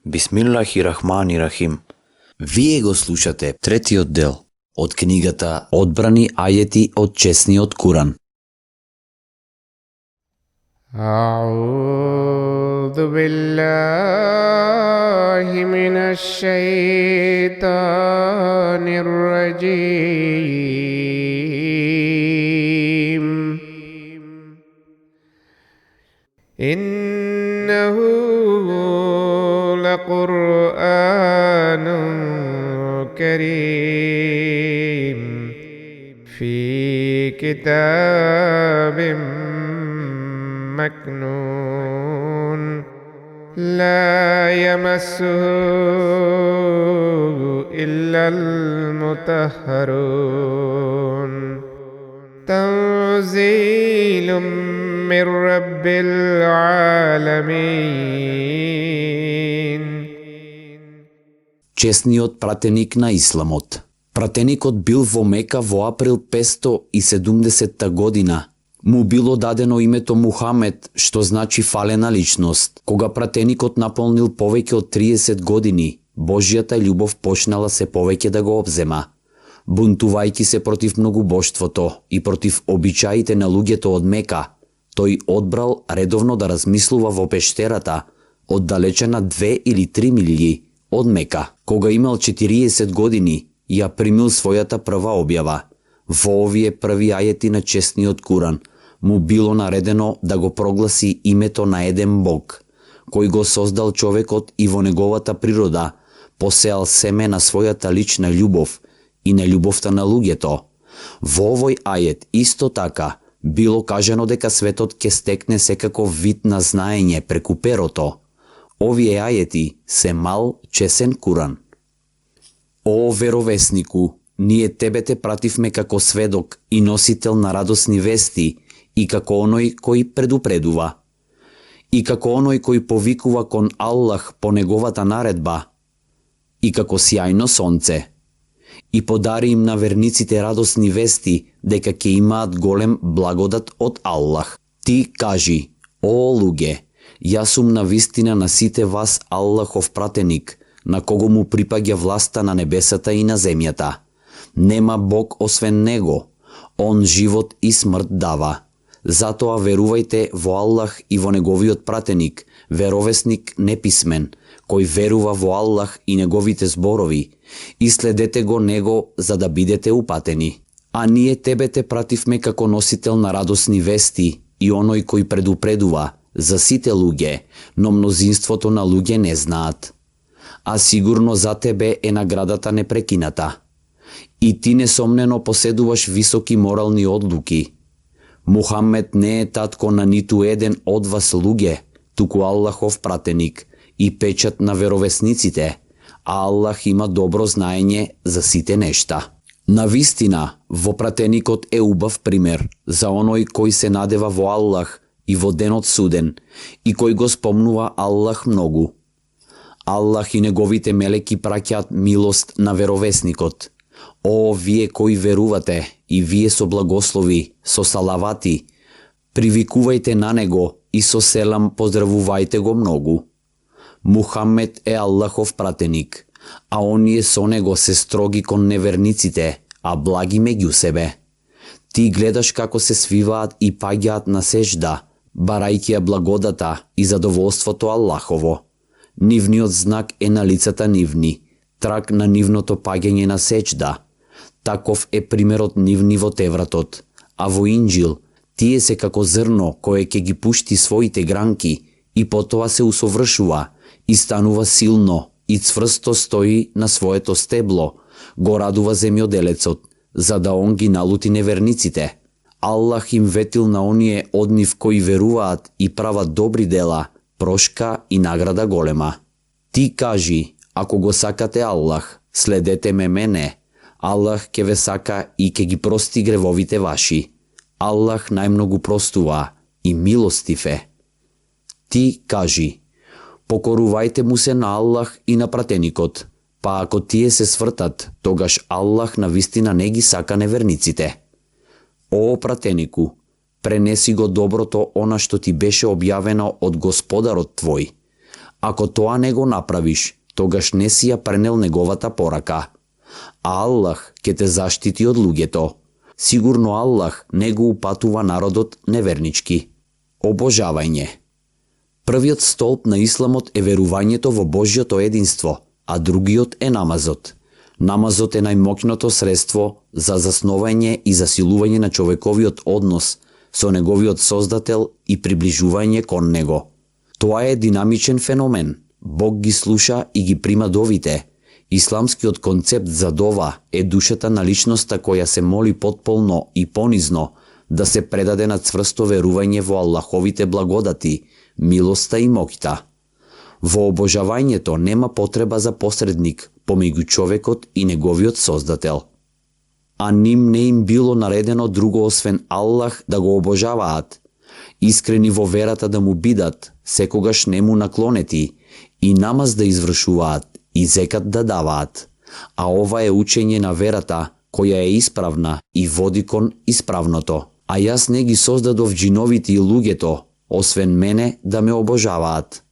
Бисмиллахи-рахмани-рахим. Вие го слушате третиот дел од книгата Одбрани ајети од чесниот Куран. أعوذ بالله من الشيطان الرجيم إنه لقرآن كريم في كتاب مكنون لا يمسه إلا المطهرون تنزيل من رب العالمين. Чесниот пратеник на Исламот. Пратеникот бил во Мека во април 570 година. Му било дадено името Мухамед, што значи фалена личност. Кога пратеникот наполнил повеќе од 30 години, Божјата љубов почнала се повеќе да го обзема. Бунтувајќи се против многубоштвото и против обичаите на луѓето од Мека, тој одбрал редовно да размислува во пештерата, оддалечена 2 или 3 милји од Мека. Кога имал 40 години, ја примил својата прва објава. Во овие први ајети на чесниот Куран му било наредено да го прогласи името на еден Бог, кој го создал човекот и во неговата природа посеал семе на својата лична љубов и на љубовта на луѓето. Во овој ајет исто така било кажано дека светот ќе стекне секаков вид на знаење преку перото. Овие ајети се мал чесен Куран. О веровеснику, ние тебе те пративме како сведок и носител на радосни вести и како оној кој предупредува. И како оној кој повикува кон Аллах по неговата наредба. И како сјајно сонце. И подари им на верниците радосни вести дека ќе имаат голем благодат од Аллах. Ти кажи, о луѓе, јас сум на вистина на сите вас Аллахов пратеник, на кого му припаѓа власта на небесата и на земјата. Нема Бог освен Него, Он живот и смрт дава. Затоа верувајте во Аллах и во Неговиот пратеник, веровесник неписмен, кој верува во Аллах и Неговите зборови, и следете го Него за да бидете упатени. А ние тебе те пративме како носител на радосни вести и оној кој предупредува за сите луѓе, но мнозинството на луѓе не знаат. А сигурно за тебе е наградата непрекината. И ти несомнено поседуваш високи морални одлуки. Мухамед не е татко на ниту еден од вас луѓе, туку Аллахов пратеник и печат на веровесниците, а Аллах има добро знаење за сите нешта. Навистина, во пратеникот е убав пример за оној кој се надева во Аллах и во денот суден и кој го спомнува Аллах многу. Аллах и неговите мелеки праќаат милост на веровесникот. О, вие кои верувате и вие со благослови, со салавати, привикувајте на него и со селам поздравувајте го многу. Мухамед е Аллахов пратеник, а оние со него се строги кон неверниците, а благи меѓу себе. Ти гледаш како се свиваат и паѓаат на сежда, барајќи ја благодата и задоволството Аллахово. Нивниот знак е на лицата нивни, трак на нивното паѓање на сеќда. Таков е примерот нивни во Тевратот, а во Инџил тие се како зрно кое ќе ги пушти своите гранки и потоа се усовршува и станува силно и цврсто стои на своето стебло, го радува земјоделецот, за да он ги налути неверниците. Аллах им ветил на оние од нив кои веруваат и прават добри дела, прошка и награда голема. Ти кажи, ако го сакате Аллах, следете ме мене. Аллах ќе ве сака и ќе ги прости гревовите ваши. Аллах најмногу простува и милостив е. Ти кажи, покорувајте му се на Аллах и на пратеникот, па ако тие се свртат, тогаш Аллах навистина не ги сака неверниците. О пратенику, пренеси го доброто она што ти беше објавено од Господарот твој, Ако тоа не го направиш, тогаш не си ја пренел неговата порака. А Аллах ќе те заштити од луѓето. Сигурно Аллах не го упатува народот невернички. Обожавање. Првиот столб на исламот е верувањето во Божјото единство, а другиот е намазот. Намазот е најмоќното средство за засновање и засилување на човековиот однос со неговиот Создател и приближување кон него. Тоа е динамичен феномен. Бог ги слуша и ги прима довите. Исламскиот концепт за дова е душата на личноста која се моли потполно и понизно да се предаде на цврсто верување во Аллаховите благодати, милоста и моќта. Во обожавањето нема потреба за посредник помеѓу човекот и неговиот Создател. А ним не им било наредено друго освен Аллах да го обожаваат, искрени во верата да му бидат, секогаш не му наклонети, и намаз да извршуваат, и зекат да даваат. А ова е учење на верата, која е исправна и води кон исправното. А јас не ги создадов джиновите и луѓето, освен мене да ме обожаваат.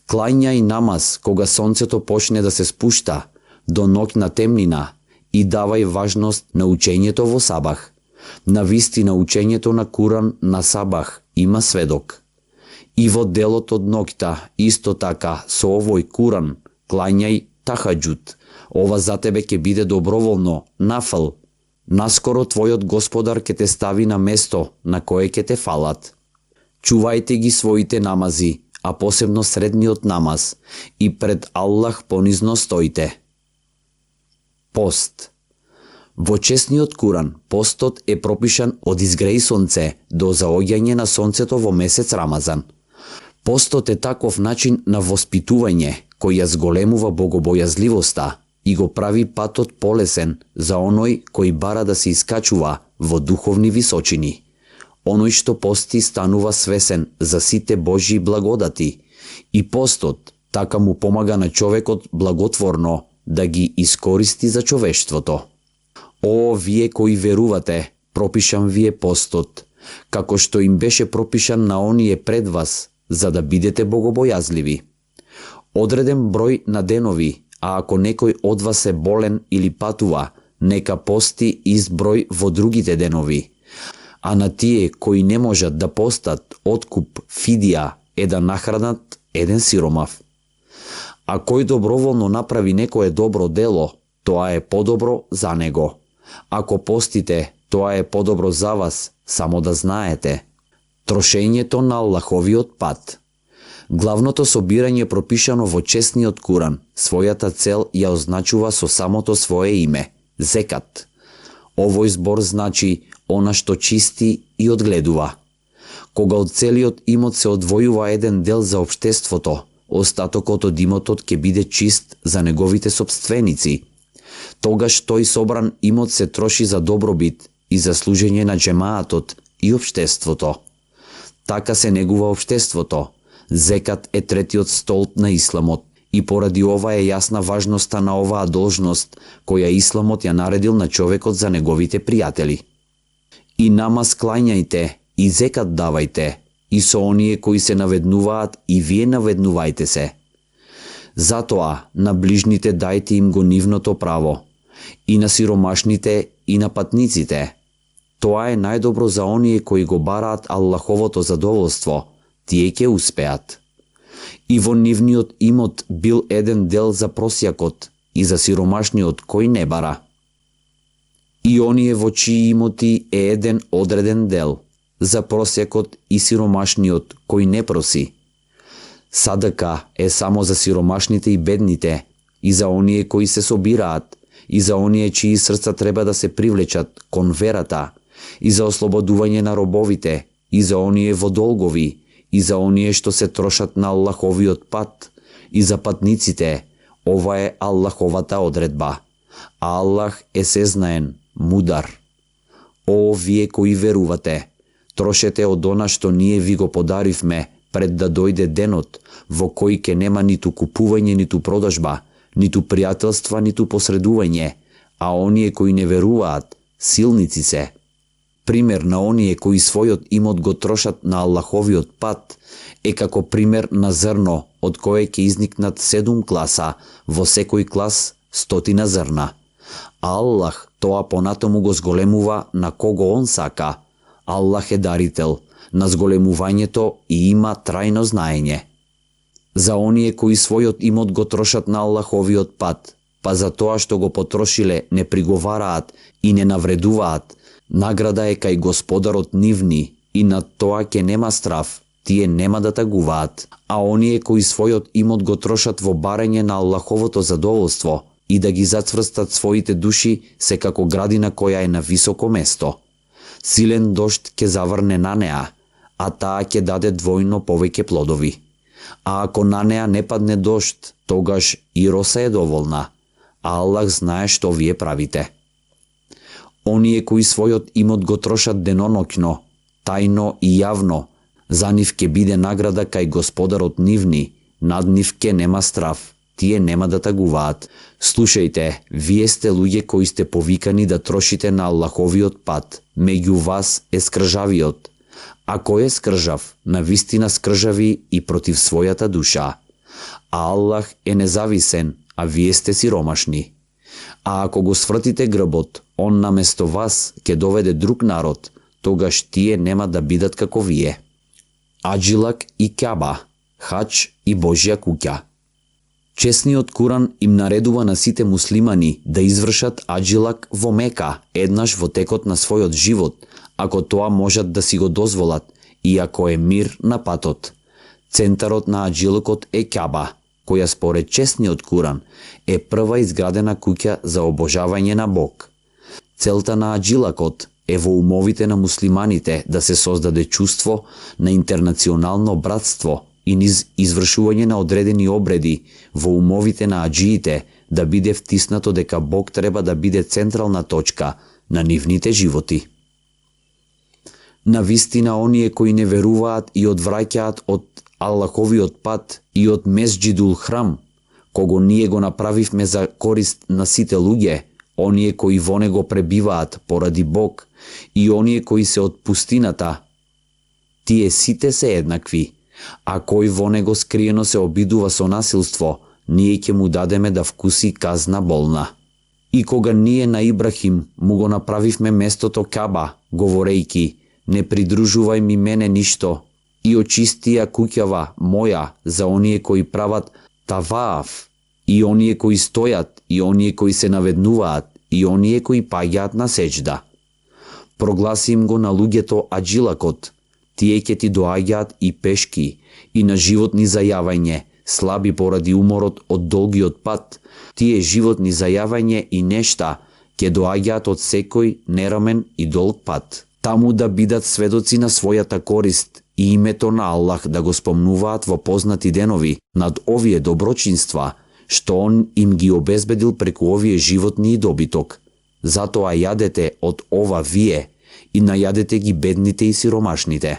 Клањај намаз кога сонцето почне да се спушта, до ноќна темнина, и давај важност на учењето во сабах. Навистина учењето на Куран на сабах има сведок. И во делот од ноќта, исто така, со овој Куран, клањај тахаџуд. Ова за тебе ќе биде доброволно, нафл. Наскоро твојот Господар ќе те стави на место на кое ќе те фалат. Чувајте ги своите намази, а посебно средниот намаз, и пред Аллах понизно стоите. Пост. Во честниот Куран, постот е пропишан од изгреј сонце до заоѓање на сонцето во месец Рамазан. Постот е таков начин на воспитување кој ја зголемува богобојазливоста и го прави патот полесен за оној кој бара да се искачува во духовни височини. Оној што пости станува свесен за сите Божји благодати и постот така му помага на човекот благотворно да ги искористи за човештвото. О, вие кои верувате, пропишам вие постот, како што им беше пропишан на оние пред вас, за да бидете богобојазливи. Одреден број на денови, а ако некој од вас е болен или патува, нека пости изброј во другите денови. А на тие кои не можат да постат, откуп, фидија е да нахранат еден сиромав. А кој доброволно направи некое добро дело, тоа е подобро за него. Ако постите, тоа е подобро за вас, само да знаете. Трошењето на Аллаховиот пат. Главното собирање пропишано во честниот Куран, својата цел ја означува со самото свое име – зекат. Овој збор значи она што чисти и одгледува. Кога од целиот имот се одвојува еден дел за општеството, остатокот од имотот ќе биде чист за неговите сопственици. Тогаш тој собран имот се троши за добробит и за служење на џемаатот и општеството. Така се негува општеството. Зекат е третиот столб на исламот и поради ова е јасна важноста на оваа должност која исламот ја наредил на човекот за неговите пријатели. И намаз клањајте, и зекат давајте, и со оние кои се наведнуваат, и вие наведнувајте се. Затоа на ближните дајте им го нивното право, и на сиромашните, и на патниците. Тоа е најдобро за оние кои го бараат Аллаховото задоволство, тие ќе успеат. И во нивниот имот бил еден дел за просјакот и за сиромашниот кој не бара. И оние во чии имоти е еден одреден дел за просјакот и сиромашниот кој не проси. Садака е само за сиромашните и бедните, и за оние кои се собираат, и за оние чии срца треба да се привлечат кон верата, и за ослободување на робовите, и за оние во долгови, и за оние што се трошат на Аллаховиот пат, и за патниците. Ова е Аллаховата одредба. А Аллах е сезнаен, мудар. О, вие кои верувате, трошете од она што ние ви го подаривме пред да дојде денот во кој ќе нема ниту купување, ниту продажба, ниту пријателства, ниту посредување, а оние кои не веруваат, силници се. Пример на оние кои својот имот го трошат на Аллаховиот пат е како пример на зрно од кое ќе изникнат 7 класа, во секој клас 100 зрна. Аллах тоа понатаму го зголемува на кого он сака. Аллах е дарител на зголемувањето и има трајно знаење. За оние кои својот имот го трошат на Аллаховиот пат, па за тоа што го потрошиле не приговараат и не навредуваат, награда е кај Господарот нивни и над тоа ќе нема страф, тие нема да тагуваат. А оние кои својот имот го трошат во барење на Аллаховото задоволство и да ги зацврстат своите души се како градина која е на високо место. Силен дожд ќе заврне на неа, а таа ќе даде двојно повеќе плодови. А ако на неа не падне дожд, тогаш и роса е доволна, а Аллах знае што вие правите. Оние кои својот имот го трошат деноноќно, тајно и јавно, за нив ќе биде награда кај Господарот нивни, над нив ќе нема страф, тие нема да тагуваат. Слушајте, вие сте луѓе кои сте повикани да трошите на Аллаховиот пат, меѓу вас е скржавиот. А кој е скржав, навистина скржави и против својата душа. А Аллах е независен, а вие сте сиромашни. А ако го свртите грбот, он наместо вас ќе доведе друг народ, тогаш тие нема да бидат како вие. Аджилак и Каба, хач и Божја куќа. Чесниот Куран им наредува на сите муслимани да извршат аджилак во Мека еднаш во текот на својот живот, ако тоа можат да си го дозволат и ако е мир на патот. Центарот на аджилокот е Каба, која според чесниот Куран е прва изградена куќа за обожавање на Бог. Целта на аджилакот е во умовите на муслиманите да се создаде чувство на интернационално братство и низ извршување на одредени обреди во умовите на аджиите да биде втиснато дека Бог треба да биде централна точка на нивните животи. Навистина оние кои не веруваат и одвраќаат од Аллаховиот пат и од Месџидул Храм, кого ние го направивме за корист на сите луѓе, оние кои во него пребиваат поради Бог и оние кои се од пустината, тие сите се еднакви, а кој во него скриено се обидува со насилство, ние ќе му дадеме да вкуси казна болна. И кога ние на Ибрахим му го направивме местото Каба, говорејки, не придружувај ми мене ништо, и очистија куќава моја за оние кои прават таваф, и оние кои стојат, и оние кои се наведнуваат, и оние кои паѓаат на сеџда. Прогласи им го на луѓето аджилакот, тие ќе ти доаѓаат и пешки, и на животни зајавање, слаби поради уморот од долгиот пат, тие животни зајавање и нешта ќе доаѓаат од секој нерамен и долг пат. Таму да бидат сведоци на својата корист и името на Аллах да го спомнуваат во познати денови над овие доброчинства, што Он им ги обезбедил преку овие животни и добиток. Затоа јадете од ова вие и најадете ги бедните и сиромашните.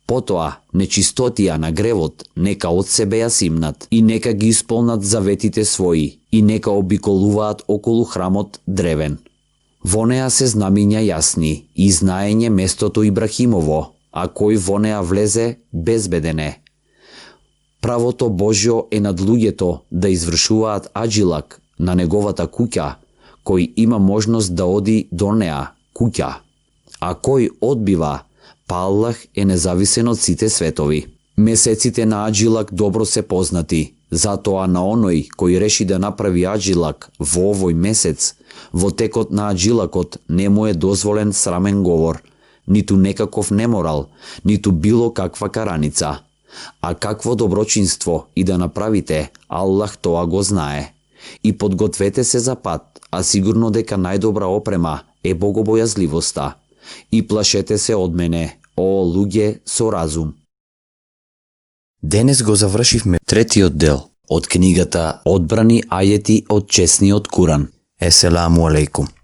Потоа, нечистотија на гревот нека од себе ја симнат и нека ги исполнат заветите своји и нека обиколуваат околу храмот древен. Во неа се знамиња јасни и знаење местото Ибрахимово, а кој во неа влезе, безбеден е. Правото Божјо е над луѓето да извршуваат аджилак на неговата куќа, кој има можност да оди до неа, куќа. А кој одбива, па Аллах е независен од сите светови. Месеците на аджилак добро се познати, затоа на оној кој реши да направи аджилак во овој месец, во текот на аджилакот не му е дозволен срамен говор, ниту некаков неморал, ниту било каква караница. А какво доброчинство и да направите, Аллах тоа го знае. И подгответе се за пат, а сигурно дека најдобра опрема е богобојазливоста. И плашете се од мене, о луѓе со разум. Денес го завршивме третиот дел од книгата Одбрани ајети од чесниот Куран. Еселаму алейкум.